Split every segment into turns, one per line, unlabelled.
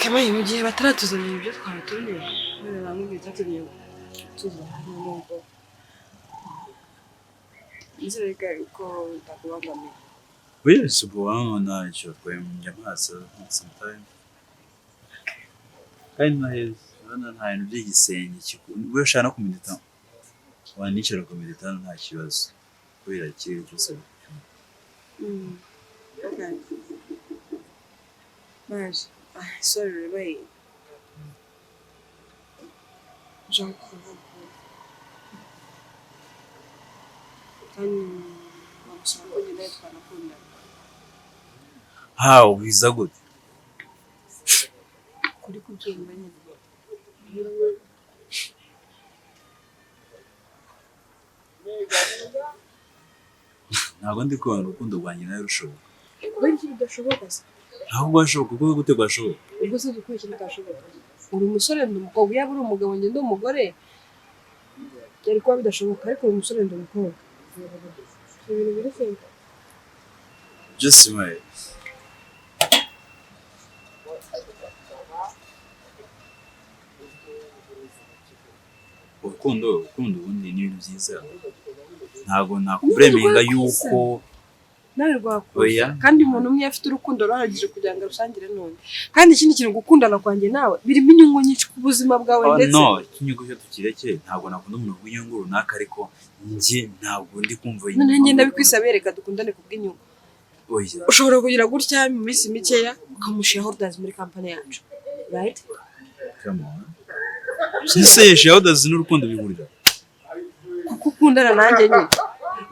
Okay, mayi, mu gihe bataratuzanira ibyo twabatumye, none bamwe icyatumye tuza hano nubwo nzereka yuko bitakubangamiye.
Oya, si ubu ntacyo twemye amaso sometime. Kandi no heza, urabona nta bintu by'igisenge ubwo ushaka no kumedita, wanicara ukamedita nta kibazo kubera ikirere cyose.
Okay. Maje. Ah, sorry, wait. Jean kandi bagusaba ko njye nawe twanakundana.
How biza gute?
Kuri kubyumva nyine.
Ntabwo ndi kubona urukundo rwanjye nawe rushoboka.
Kubera iki bidashoboka se?
Ntabwo rwashoboka, kuko gute rwashoboka?
Ubwo se dukora ikintu kitashoboka? Uri umusore ndi umukobwa, yaba uri umugabo njye ndi umugore byari kuba bidashoboka, ariko uri umusore ndi umukobwa. Ibintu biri simple.
Just my urukundo, urukundo ubundi ni ibintu byiza. Ntabwo nakubureminga yuko
nawe rwakuze.
Oya.
Kandi umuntu umwe afite urukundo ruhagije kugira ngo arusangire n'undi. Kandi ikindi kintu, gukundana kwanjye nawe birimo inyungu nyinshi ku buzima bwawe
Oh,
ndetse
no, ikinyungu cyo tukireke. Ntabwo nakunda umuntu w'inyungu runaka, ariko njye ntabwo ndi kumva
noneho ngenda bikwisabira, reka dukundane ku bw'inyungu.
Oya.
Ushobora kugira gutya mu minsi mikeya ukamushyira holders muri kampani yacu, right?
Come on. Ese shareholders n'urukundo bihurira?
Kuko ukundana nanjye nyine.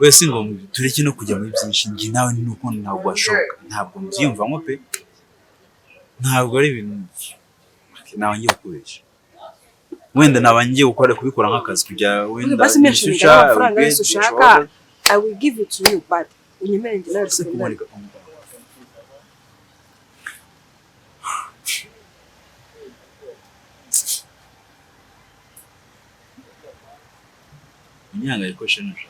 Oya, si ngombwa, tureke no kujya muri byinshi. Njye nawe n'urukundo ntabwo washoboka, ntabwo mbyiyumvamo pe, ntabwo ari ibintu naba ngiye kukubeshya. Wenda naba ngiye gukora kubikora nk'akazi kujya wenda
Basi
in
mentioning
future,
amafaranga
I will
yose
get
ushaka,
shareholders.
I will give it to you, but unyemere njye nawe
Ese
dukundane.
kumurika unyihangayiko shenuja,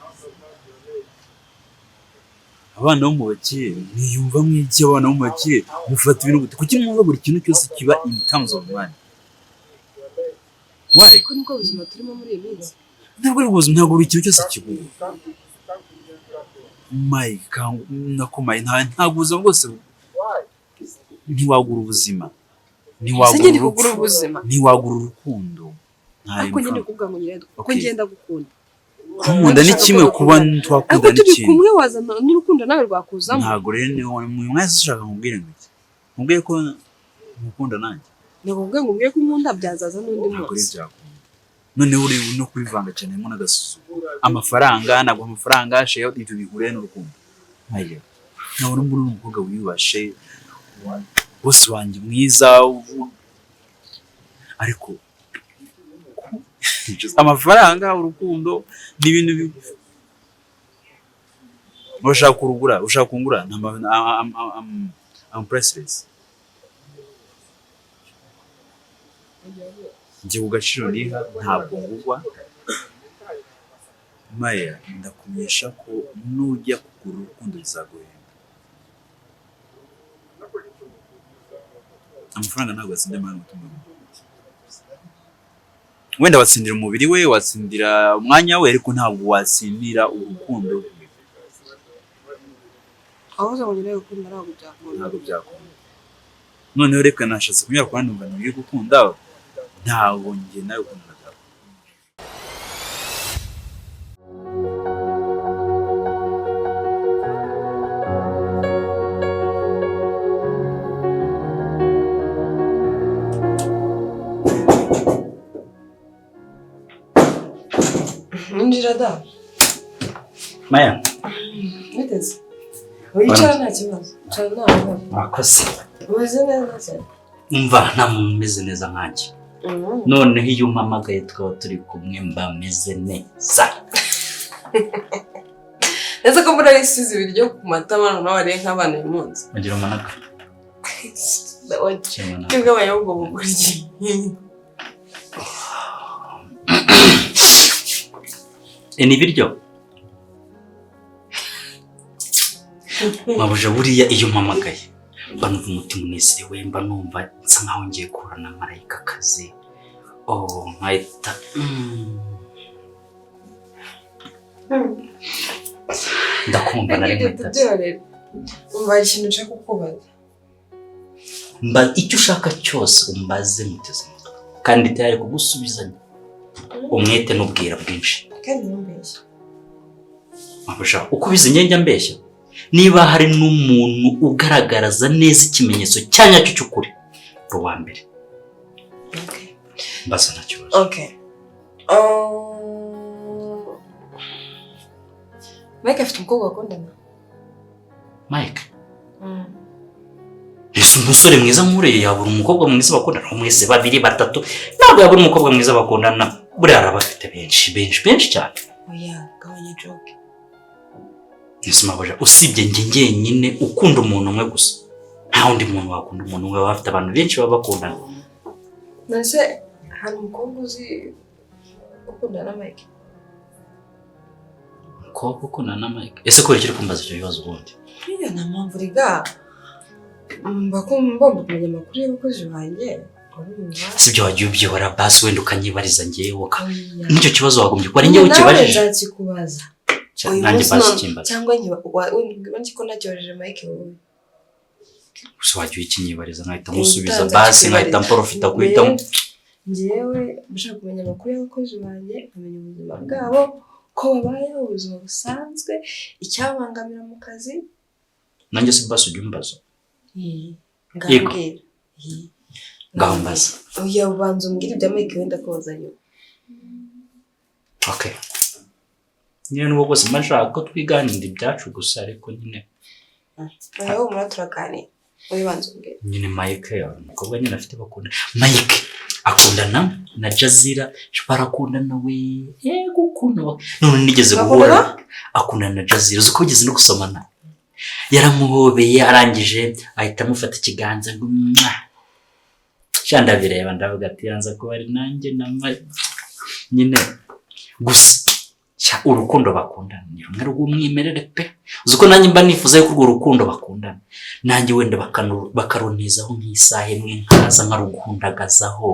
abana bo mu bakire mwiyumva mw'iki? Abana bo mu bakire mufata ibintu gute? Kuki mwumva buri kintu cyose kiba in terms of money? Why?
Kuko nibwo buzima turimo muri iyi minsi.
Ntabwo ari ubuzima, ntabwo buri kintu cyose kigura. Mike, nakomaye, ntabwo ubuzima bwose ntiwagura ubuzima,
Ese
ntiwagura
njye ndi kugura
urupfu,
ubuzima?
ntiwagura urukundo. Nta
Ariko njye ndi
bintu.
kuvuga ngo nyine kuko
Okay.
ngenda gukunda.
Kunkunda ni kimwe, kuba twakunda
Ariko
ni
turi
ikindi.
kumwe wazana n'urukundo nawe rwakuzamo.
Ntabwo rero ni mwese ushaka nkubwire ngo iki? Nkubwire ko nkukunda nanjye?
Ntabwo ngo umbwire ko unkunda, byazaza n'undi
Ntabwo ari
munsi.
byakunda. Noneho uri no kubivanga cyane harimo n'agasuzuguro. Amafaranga, ntabwo amafaranga share ibyo bihuriye n'urukundo. Nkaya ntabwo mbona uri umukobwa wiyubashe, bose wanjye mwiza, ariko amafaranga, urukundo ni ibintu urashaka kurugura, ushaka kungura, I'm priceless. Njye ku gaciro niha ntabwo ngugwa. Maya, ndakumenyesha ko nujya kugura urukundo bizaguhenda. Amafaranga ntabwo atsinda amarangamutima. Wenda watsindira umubiri we, watsindira umwanya we, ariko ntabwo watsindira urukundo rwe.
Abavuze ngo nyine gukunda ntabwo byakunda.
Ntabwo byakunda. Noneho reka nashatse kunyura ku bandi, numva ngiye gukunda, ntabwo njye nawe gukunda byakunda.
Injira da.
Maya,
Biteze. Wicara nta kibazo. Icara nta mahoro.
mwakoze.
Umeze neza cyane.
Umva, nta muntu umeze neza nkanjye. Noneho iyo umpamagaye tukaba turi kumwe mba meze neza.
Ese ko mbona wisize ibiryo ku matama noneho wariye nk'abana uyu munsi?
Ugira umanaka.
Twebwe abayobwa bugoryi.
Ni ibiryo. Mabuja, buriya iyo umpamagaye Mba numva umutima unezerewe, mba numva nsa nkaho ngiye guhura na marayika kazi. Oh, nkahita ndakumva nari
Ibyo
nkwitabye.
tubyihorere. Umva ikintu nshaka kukubaza.
Mba icyo ushaka cyose umbaze muteze amatwi, kandi tayari kugusubizanya umwete n'ubwira bwinshi.
Kandi ntumbeshye.
Mabusha, uko ubizi njye mbeshya. Niba hari n'umuntu ugaragaraza neza ikimenyetso cya nyacyo cy'ukuri, uri uwa mbere.
Okay.
Mbaza nta kibazo.
Okay. Mike afite umukobwa bakundana?
Mike? Ese umusore mwiza nk'uriya yabura umukobwa mwiza bakundana? Umwese babiri batatu ntabwo yabura umukobwa mwiza bakundana. Buriya arabafite benshi benshi benshi cyane.
Oya, gabanya joke.
Ese Mabuja, usibye njye njyenyine ukunda umuntu umwe gusa, nta wundi muntu wakunda umuntu umwe. Baba bafite abantu benshi baba bakundana.
Nase hari umukobwa uzi ukundana na Mike?
Umukobwa ukundana na Mike? Ese kubera iki uri kumbaza ibyo bibazo ubundi?
Iya, nta mpamvu riga. Mba ngomba kumenya amakuru y'abakozi banjye. Urumva?
Si ibyo wagiye ubyihora basi wenda ukanyibariza njyewe
Oya.
n'icyo kibazo wagombye kuba ari njyewe ukibajije.
Nawe nzakikubaza. Uyu
Nanjye
munsi
basi
none-
kimbaza.
Cyangwa nzi ko nacyohereje Mike wowe.
Gusa wagiye ukinyibariza nkahita nkusubiza
Utanze
basi nkahita
akikibariza.
mporofita guhita
Njyewe nshaka kumenya amakuru y'abakozi banjye, nkamenya ubuzima bwabo, ko babayeho ubuzima busanzwe, icyabangamira mu kazi.
Nanjye si basi ujya umbaza.
Ngambwira.
Ngaho mbaza.
Oya, ubanza umbwire ibya Mike wenda kubaza nyuma.
Okay. Nyine n'ubwo bwose mba nshaka ko twiganirira ibyacu gusa, ariko nyine
Oya, wowe mura turaganira. Oya, ubanza umbwire.
Nyine Mike umukobwa nyine afite bakunda. Mike akundana na Jazira, barakundana we. Yego ukuntu. None nigeze guhura akundana na Jazira, uzi ko bigeze no gusomana. Yaramuhobeye arangije ahita amufata ikiganza ngo mwa. Ndabireba ndavuga ati yanza kuba ari nanjye na Mike. Nyine gusa urukundo bakundana ni rumwe rw'umwimerere pe. Uzi ko nanjye mba nifuza yuko urwo rukundo bakundana nanjye wenda bakarunizaho nk'isaha imwe nkaza nkaruhundagazaho.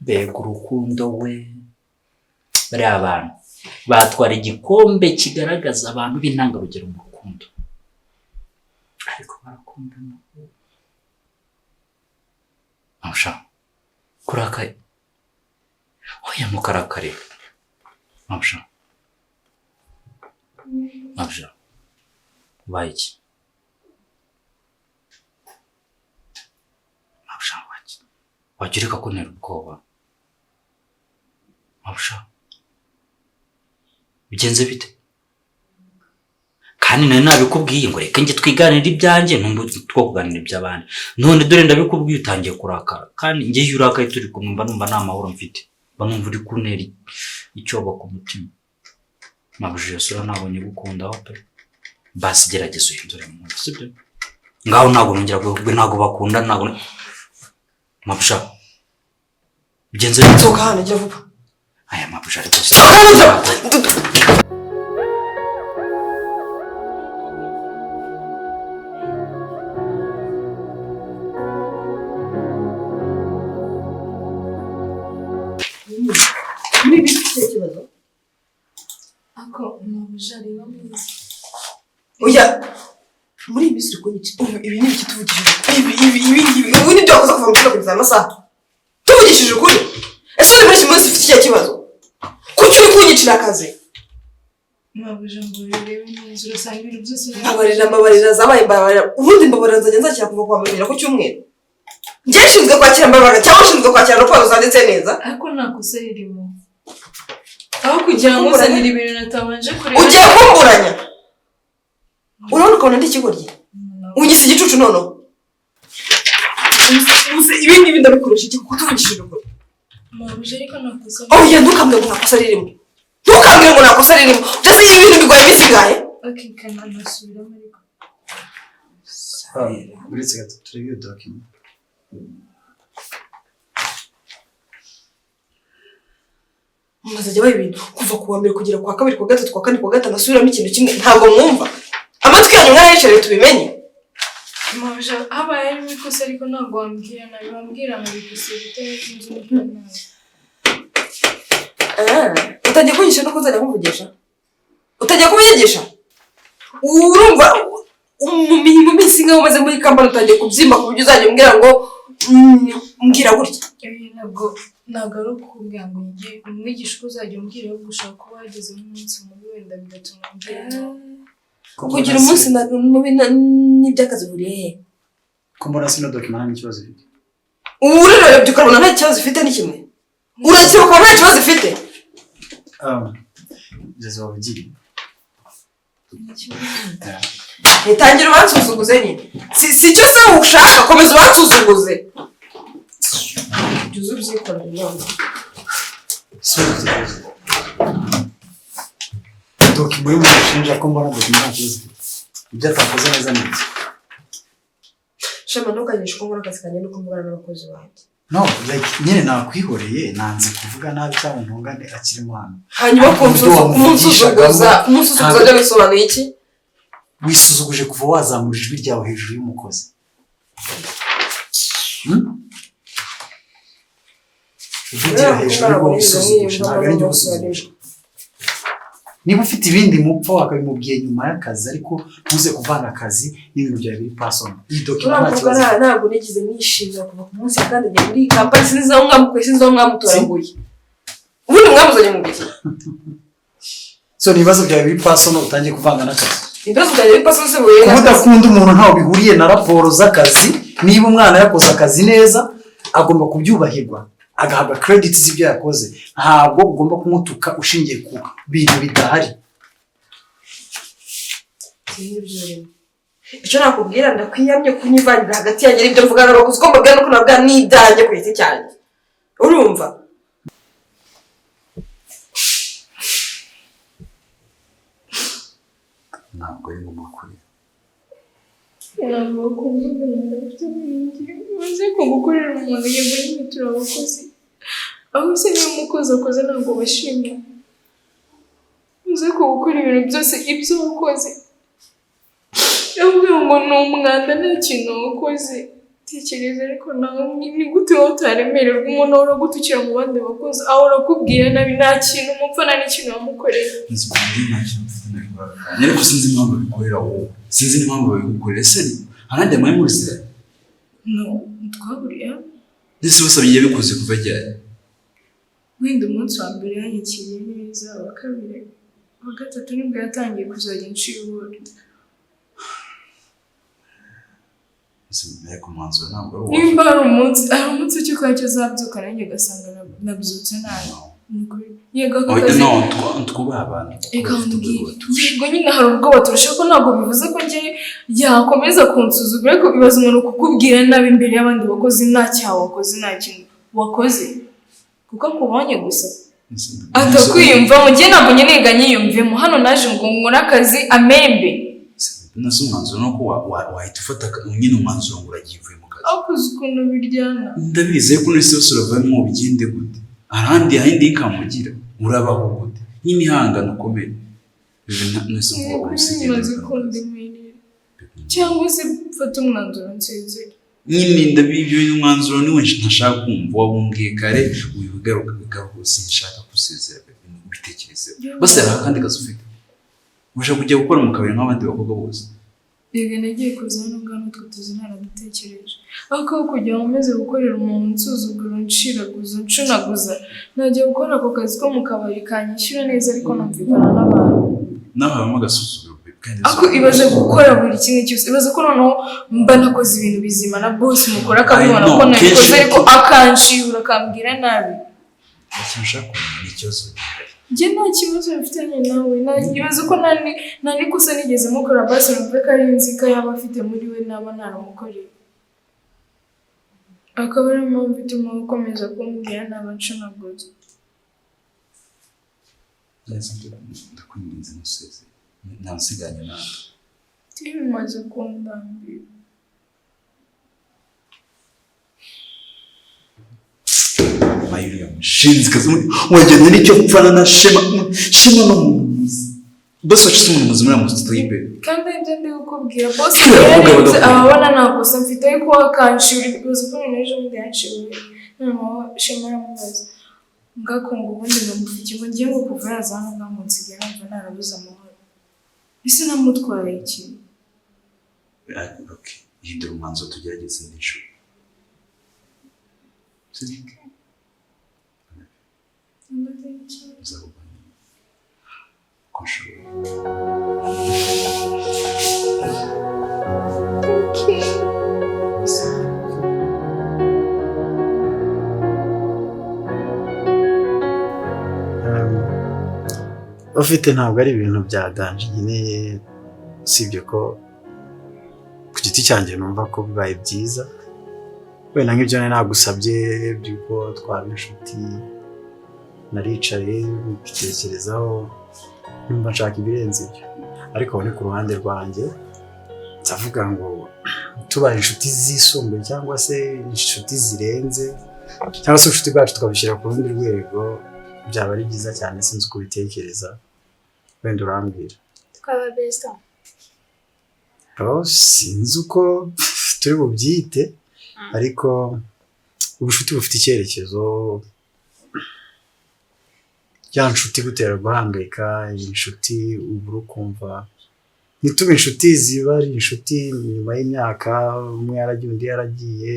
Mbega urukundo we! Bariya abantu batwara igikombe kigaragaza abantu b'intangarugero mu rukundo, ariko barakundana. Amusha kurakaye? Oya ntukarakare. Amusha, Amusha, ubaye iki? Amusha, wajya ureka kuntera ubwoba. Amusha, bigenze bite? Kandi nari nabikubwiye ngo reka njye twiganire ibyanjye numva two kuganira iby'abandi. None dore ndabikubwiye utangiye kurakara. Kandi njye iyo urakaye turi kumwe mba numva nta mahoro mfite. Mba numva uri kuntera icyobo ku mutima. Mabujije iyo sura nabonye gukundaho pe. Basi gerageza uhindure mu mutwe, sibyo? Ngaho ntabwo nongera kukubwira, ntabwo bakunda, ntabwo. Mabusha, bigenze bite?
Sohoka hano, gira vuba.
Aya mabusha ariko se.
Muri ibi ufite ikibazo?
Ako mabuja reba neza.
Oya, muri iyi minsi uri kunyica. Ibi ni ibiki tuvugishije ukuri? Ibi ubu ni byo wakoze kuva mu gitondo kugeza aya masaha. Tuvugishije ukuri. Ese uri muri iki munsi ufite ikihe kibazo? Kuki uri kunyicira akazi?
Mabuja ngo urebe neza urasanga ibintu byose.
Mbabarira, mbabarira zabaye mbabarira. Ubundi mbabarira nzajya nzakira kuva kuwa mbere ku cyumweru. Njye nshinzwe kwakira mbabarira cyangwa nshinzwe kwakira raporo zanditse neza?
Ariko nta kosa ririmo. Aho kugira ngo uzanire ibintu natabanje kureba.
Ugiye kumburanya. Urabona ukabona ndi ikigoryi. Unyise igicucu noneho. Ibi ngibi ndabikoresha iki kuko tuvugishije ukuri.
Mabuja ariko nta kosa.
Oya, ntukambwire ngo nta kosa ririmo. Ntukambwire ngo nta kosa ririmo. Mbese ibi bintu bigoye bisigaye.
Okay, kana nasubiramo ariko.
Uretse gato turebe iyo document.
Muzajya baha ibintu kuva ku wa mbere kugera ku wa kabiri, ku wa gatatu, ku wa kane, ku wa gatanu asubiramo ikintu kimwe. Ntabwo mwumva. Amatwi yanyu mwarayicareye tubimenye.
Mabuja, habaye harimo ikosa ariko ntabwo wambwira nabi, wambwira nkabikosora utarinze umbwira nabi.
Utangiye kunyigisha nuko uzajya kumvugisha? Utangiye kubinyigisha? Urumva mu minsi nk'aho umaze muri kampani utangiye kubyimba ku buryo uzajya umbwira ngo mbwira gutya.
Ibi ntabwo ari ukukubwira ngo wige umwigisha uko uzajya umbwira, ahubwo ushobora kuba wageze nk'umunsi mubi wenda bigatuma umbwira nabi.
Kugira umunsi mubi n'iby'akazi buriye he?
Ko mbona sino document nta n'ikibazo ifite.
Ubu urarebye ukabona nta kibazo ufite ni kimwe. Urakira ukabona nta kibazo ufite.
Jose waba ugiye.
Ntitangira ubansuzuguze nyine. Si cyo se ushaka, komeza ubansuzuguze. Jya uza ubyikorere none.
Si ufite ikibazo. Document y'umuntu ushinja ko mbona document nta kibazo ifite. Ibyo atakoze neza ni iki?
Shema, ntukanyigishe uko nkora akazi kanjye n'uko mvugana n'abakozi banjye.
No, like nyine nakwihoreye, nanze kuvuga nabi cyangwa ntungane akirimo hano.
Hanyuma
Ariko uburyo
kumunsuzuguza
wamuvugishagamo,
kumunsuzuguza byo bisobanuye iki?
Wisuzuguje kuva wazamura ijwi ryawe hejuru y'umukozi. Uvugira hejuru y'uwo wisuzuguje, ntabwo ari njye ugusuzuguje. Niba ufite ibindi mupfa wakabimubwiye nyuma y'akazi, ariko ntuze kuvanga akazi n'ibintu byawe biri personal. Iyi document nta
Uriya
kibazo
mukobwa ntabwo nigeze nishimira kuva ku munsi yakandagiye muri iyi kampani, sinzi aho mwamukuye, sinzi aho mwamutoraguye. Ubundi mwamuzanye mu biki?
So ni ibibazo byawe biri personal utangiye kuvanga n'akazi.
Ibibazo byanjye biri personal se bihuriye
Kuba
n'akazi?
udakunda umuntu ntaho bihuriye na raporo z'akazi. Niba umwana yakoze akazi neza, agomba kubyubahirwa, agahabwa credit z'ibyo yakoze. Ntabwo ugomba kumutuka ushingiye ku bintu bidahari.
Sinzi ibyo urimo. Icyo nakubwira, ndakwiyamye kunyivangira hagati yanjye n'ibyo mvugana n'abakozi, uko mbabwira nuko nababwira n'ibyanjye ku giti cyanjye. Urumva?
Ntabwo ari ngombwa kurira.
Ntabwo wakumva agahinda mfite muri njye. Umaze kugukorera umuntu, yego nyine turi abakozi. Aho se niba umukozi akoze ntabwo bashima. Uze gukora ibintu byose ibyo wakoze. Yavuga ngo ni umwanda, nta kintu wakoze. Tekereza ariko nawe ni gute wowe utaremererwa umuntu ahora agutukira mu bandi bakozi, ahora akubwira nabi, nta kintu umupfa nta n'ikintu wamukoreye.
Nzi ko njye nta kintu mfite nabikora. Ariko sinzi impamvu babikorera wowe. Sinzi n'impamvu babigukorera. Ese ahandi muri muziranye?
No, twahuriye hano.
Ndetse basabye yabikoze kuva ryari?
Wenda umunsi wa mbere yanyakiriye neza, uwa kabiri, uwa gatatu nibwo yatangiye kuzajya anshibura.
Ese ariko umwanzuro ntabwo ari uwawe.
Nimba hari umunsi w'icyo azabyuka nanjye agasanga nabyutse nabi. Ni ukuri. Yego ako
Oya,
kazi
no, twubahe abantu.
Reka
Bafite
mbwire.
ubwoba turusha.
Yego nyine hari ubwoba turusha, ko ntabwo bivuze ko njye yakomeza kunsuzugura, ariko bibaza umuntu kukubwira nabi imbere y'abandi bakozi, nta cyaha wakoze, nta kintu wakoze. Kuko akubonye gusa. Atakwiyumvamo, njye ntabwo nkeneye ngo anyiyumvemo. Hano naje ngo nkore akazi amembe.
Nase umwanzuro ni uko wahita ufata nyine umwanzuro ngo uragiye uvuye mu kazi.
Ariko uzi ukuntu biryana.
Ndabizi ariko none se uravamo ugende gute? Ahandi hahindi ikamugira urabaho gute? Nyine ihangane ukomere. Ibi nase ngo
Yego
urusigire
bimaze
kano kazi.
kundemerera. Cyangwa se mfate umwanzuro nsezere.
Nyine ndabibyo umwanzuro niwe ntashaka kumva, wabumbwiye kare wigaruka bigaruka, sinshaka gusezera ubitekerezeho. Bose hari akandi kazi ufite. Ushaka kujya gukora mu kabari nk'abandi bakobwa bose.
Yego nagiye kuza hano ngaho utwo tuzi naradutekereje. Ariko aho kugira ngo nkomeze gukorera umuntu unsuzugura, unshiraguza, uncunaguza, najya gukora ako kazi ko mu kabari kanyishyura neza ariko numvikana n'abantu.
Nawe habamo agasuzuguro pe, kandi
Ariko ibaze gukora buri kimwe cyose, ibaze ko noneho mba nakoze ibintu bizima na boss mukora akabibona
I know,
ko nabikoze,
kenshi-
ariko akanshibura akambwira nabi.
Ikintu ushaka kumenya ni ikibazo gihari.
Njye nta kibazo mfitanye nawe, ibaze ko nta n'ikosa nigeze mukora, basi numve ko ari inzika yaba afite muri we naba naramukoreye. Akaba ariyo mpamvu ituma ukomeza kumbwira naba ncunaguza.
Neza ndakwinginze ntusezere. Nta nsiganye nawe.
Bimaze kundambira.
Mayuri ya mushinzi kazi wagenda nicyo pfana na Shema. Shema no muzi. Boss wacu si umuntu muzima uriya mutipe.
Kandi ibyo ndi kukubwira, boss
Kiriya bakobwa
yarebye
badakunda.
ababona nta kosa mfite, ariko wakanshira uzi ko noneho ejo bundi yanshiwe. Noneho Shema aramubaza ngakunga ubundi ngamufite ngo ngiye ngo kuva yaza hano ngaho ngo nsigaye numva narabuze amahoro. Ese namutwaye iki?
Okay, hindura umwanzuro tugerageze indi nshuro. Sibyo? Nzakugwa uko nshoboye.
Ufite ntabwo ari ibintu bya danger nkeneye, usibye ko ku giti cyanjye numva ko bibaye byiza wenda nk'ibyo nari nagusabye by'uko twaba inshuti. Naricaye mbitekerezaho numva nshaka ibirenze ibyo, ariko aho ni ku ruhande rwanjye. Ndavuga ngo tubaye inshuti zisumbuye cyangwa se inshuti zirenze cyangwa se ubucuti bwacu tukabushyira ku rundi rwego, byaba ari byiza cyane. Sinzi uko ubitekereza, wenda urambwira.
Twaba best.
Oh, sinzi uko turi bubyite, ariko ubucuti bufite icyerekezo. Ya nshuti igutera guhangayika, inshuti ubura ukumva ntitube inshuti, ziba ari inshuti nyuma y'imyaka umwe yaragiye undi yaragiye,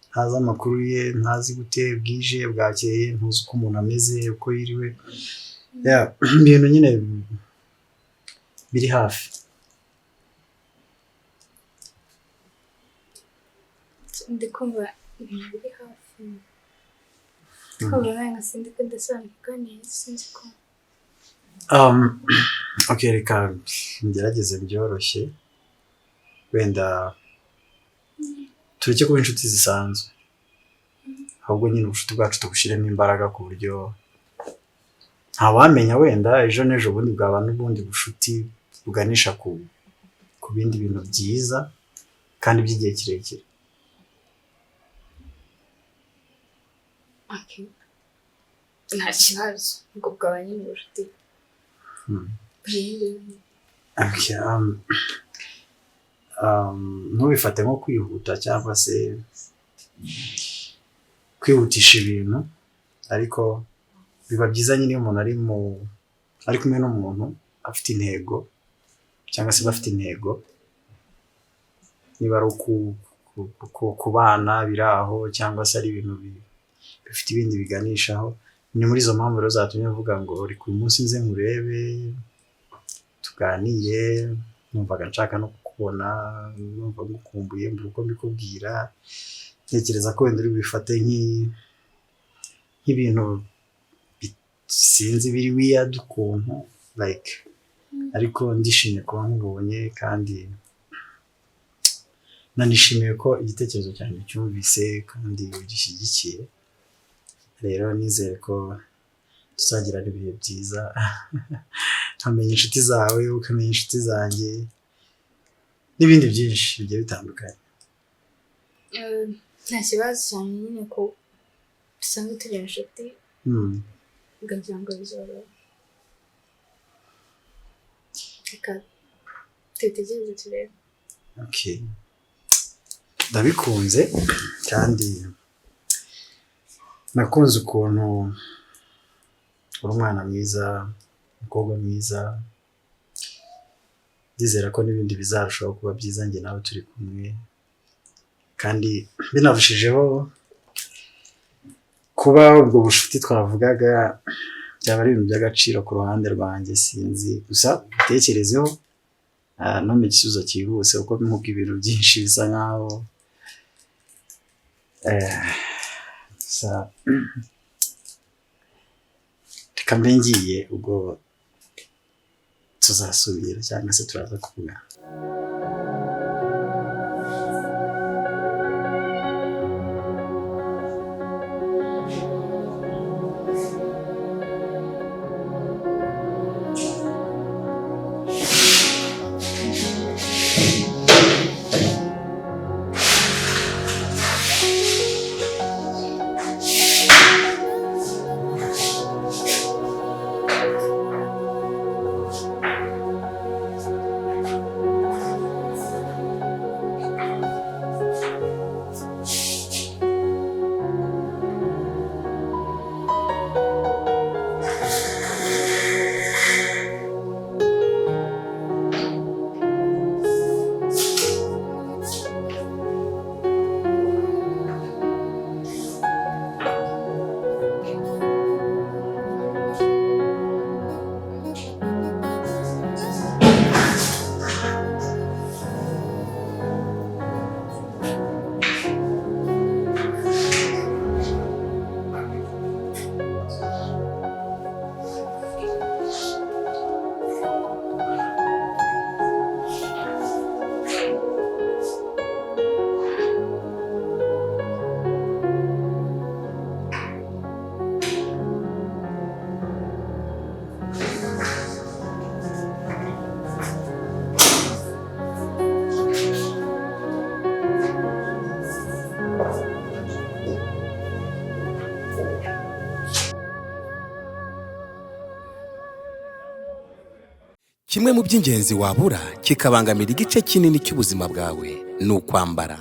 ntazi amakuru ye, ntazi gute bwije bwakeye, ntuzi uko umuntu ameze, uko yiriwe. Yeah, ibintu nyine biri hafi.
Ndi kumva ibintu biri hafi, kumva nanga sindi ko ndasobanukirwa neza, sinzi ko
Okay, reka ngerageze byoroshye. Wenda tureke kuba inshuti zisanzwe, ahubwo nyine ubucuti bwacu tubushyiremo imbaraga ku buryo ntawamenya wenda ejo n'ejo bundi bwaba n'ubundi bucuti buganisha ku bindi bintu byiza kandi by'igihe kirekire.
Okay, nta kibazo, ubwo bwaba nyine ubucuti bwirinze.
Okay, ntubifate nko kwihuta cyangwa se kwihutisha ibintu, ariko biba byiza nyine iyo umuntu ari kumwe n'umuntu afite intego cyangwa se bafite intego, niba ari kubana biri aho cyangwa se ari ibintu bifite ibindi biganishaho. Ni muri izo mpamvu rero zatumye mvuga ngo reka uyu munsi nze nkurebe tuganire. Numvaga nshaka no kukubona, numva ngukumbuye, mbura uko mbikubwira. Ntekereza ko wenda uri bubifate nk'ibintu sinzi biri weird ukuntu like, ariko ndishimye kuba nkubonye kandi nanishimiye ko igitekerezo cyanjye cyumvise kandi ugishyigikiye. Rero nizere ko tuzagirana ibihe byiza, nkamenya inshuti zawe, ukamenya inshuti zanjye n'ibindi byinshi bigiye bitandukanye.
Nta kibazo cyane nyine ko dusanzwe turi inshuti, ngira ngo bizoroha. Reka tubitegereze turebe.
Okay. Ndabikunze kandi nakunze ukuntu uri umwana mwiza, umukobwa mwiza. Ndizera ko n'ibindi bizarushaho kuba byiza njye nawe turi kumwe, kandi binarushijeho kuba ubwo bucuti twavugaga byaba ari ibintu by'agaciro ku ruhande rwanjye. Sinzi, gusa ubitekerezeho ntumpe igisubizo cyihuse, kuko nkubwira ibintu byinshi bisa nkaho gusa reka mbe ngiye, ubwo tuzasubira cyangwa se turaza kuvugana.
Kimwe mu by'ingenzi wabura kikabangamira igice kinini cy'ubuzima bwawe ni ukwambara.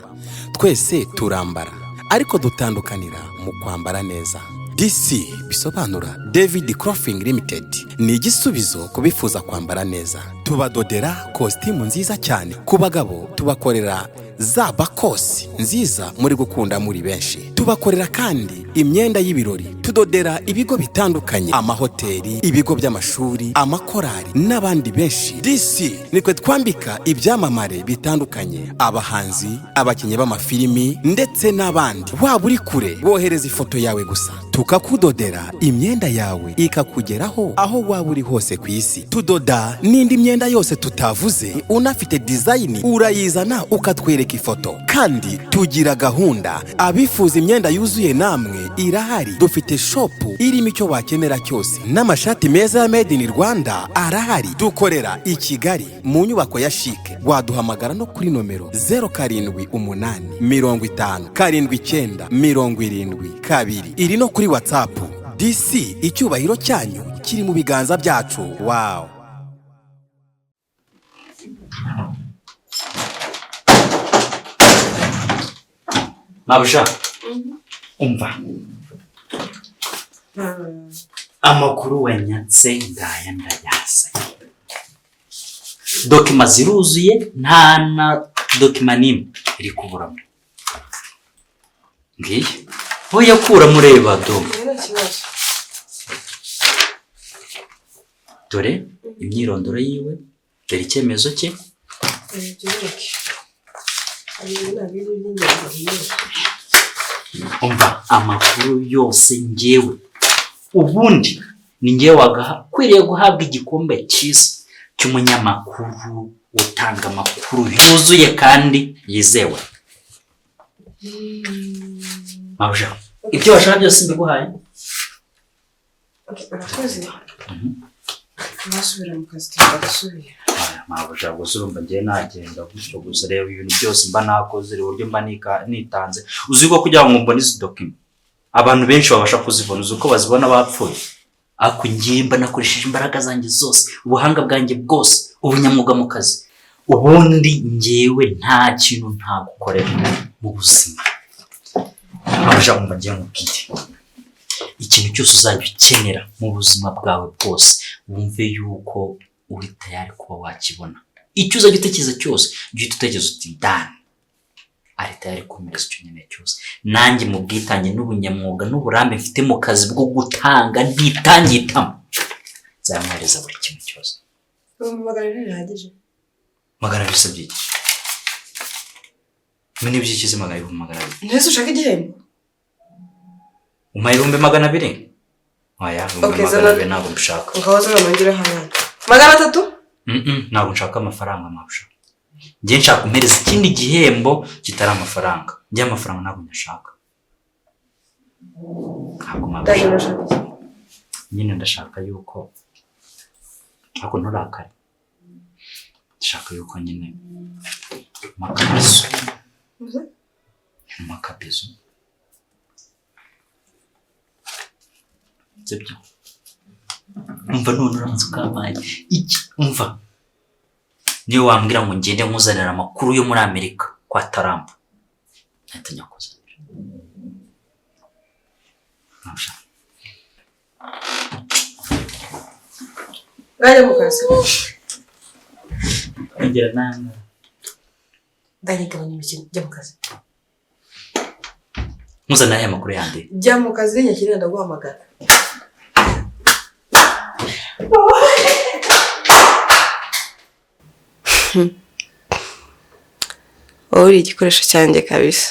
Twese turambara, ariko dutandukanira mu kwambara neza. DC bisobanura David Clothing Limited, ni igisubizo ku bifuza kwambara neza. Tubadodera kositimu nziza cyane ku bagabo, tubakorera za bakosi nziza muri gukunda muri benshi. Tubakorera kandi imyenda y'ibirori, tudodera ibigo bitandukanye, amahoteli, ibigo by'amashuri, amakorali n'abandi benshi. DC nitwe twambika ibyamamare bitandukanye, abahanzi, abakinnyi b'amafilimi ndetse n'abandi. Waba uri kure, wohereza ifoto yawe gusa tukakudodera imyenda yawe ikakugeraho aho waba uri hose ku isi. Tudoda n'indi myenda yose tutavuze. Unafite design urayizana ukatwereka ifoto. Kandi tugira gahunda, abifuza imyenda yuzuye namwe irahari. Dufite shop irimo icyo wakenera cyose, n'amashati meza ya made in Rwanda arahari. Dukorera i Kigali mu nyubako ya CHIC. Waduhamagara no kuri nomero 0785 79 72. Iri no kuri WhatsApp. DC, icyubahiro cyanyu kiri mu biganza byacu. Wow.
Mabuja, umva amakuru wanyatse ngaya ndayazanye. Document ziruzuye, nta na document n'imwe iri kuburamo. Ngiyi oya, kura mureba do.
Nta kibazo.
Dore imyirondoro yiwe, dore icyemezo cye.
Ibyo bireke, hari ibintu ntabwo ari iby'ingenzi.
Umva amakuru yose, ngewe ubundi ni ngewe wagakwiriye guhabwa igikombe cyiza cy'umunyamakuru utanga amakuru yuzuye kandi yizewe. Mabuja, ibyo washaka byose mbiguhaye.
Okay, urakoze. Nasubira mu kazi, tugasubira.
Mabuja, gusa urumva ngewe nagenda gutyo gusa? Reba ibintu byose mba nakoze, reba uburyo mba nitanze. Uzi ko kugira ngo mbone izi document abantu benshi babasha kuzibona, uzi uko bazibona bapfuye? Ariko ngewe mba nakoresheje imbaraga zanjye zose, ubuhanga bwanjye bwose, ubunyamwuga mu kazi. Ubundi ngewe nta kintu ntagukorera mu buzima. Mabuja, umva ngewe nkubwire, ikintu cyose uzajya ukenera mu buzima bwawe bwose, wumve yuko uri tayari kuba wakibona. Icyo uzajya utekereza cyose, jya uhita utekereza uti Dan ari tayari kumereza icyo nkeneye cyose. Nanjye mu bwitange n'ubunyamwuga n'uburambe mfite mu kazi bwo gutanga ntitangitamo, nzamuhereza buri kintu cyose.
200,000 bihagije?
200 se byiki? Mwe n'ibyiki se 200,000?
Ntese ushaka igihembo?
Umpaye 200,000? Oya, ibihumbi
Okay,
magana
zana-
abiri ntabwo mbishaka.
Ukaba zana nongere hano 300.
Ntabwo nshaka amafaranga, mabusha. Njye nshaka umpereza ikindi gihembo kitari amafaranga. Njye amafaranga ntabwo nyashaka. Ntabwo,
Dani,
mabusha.
urashaka iki?
Nyine ndashaka yuko, ariko nturakare, ndashaka yuko nyine makabizo.
Uze?
Makabizo, sibyo? Umva, none uramutse ukampaye iki? Umva, niyo wambwira ngo ngende nkuzanira amakuru yo muri Amerika kwa Trump, nahita nyakuzanira. Nabasha.
Ngajya mu kazi.
Ongera nanga.
Dani, gabanya imikino, jya mu kazi.
Nkuzanira aya makuru yandi?
Jya mu kazi, nyakirira ndaguhamagara. Wowe uri igikoresho cyanjye kabisa.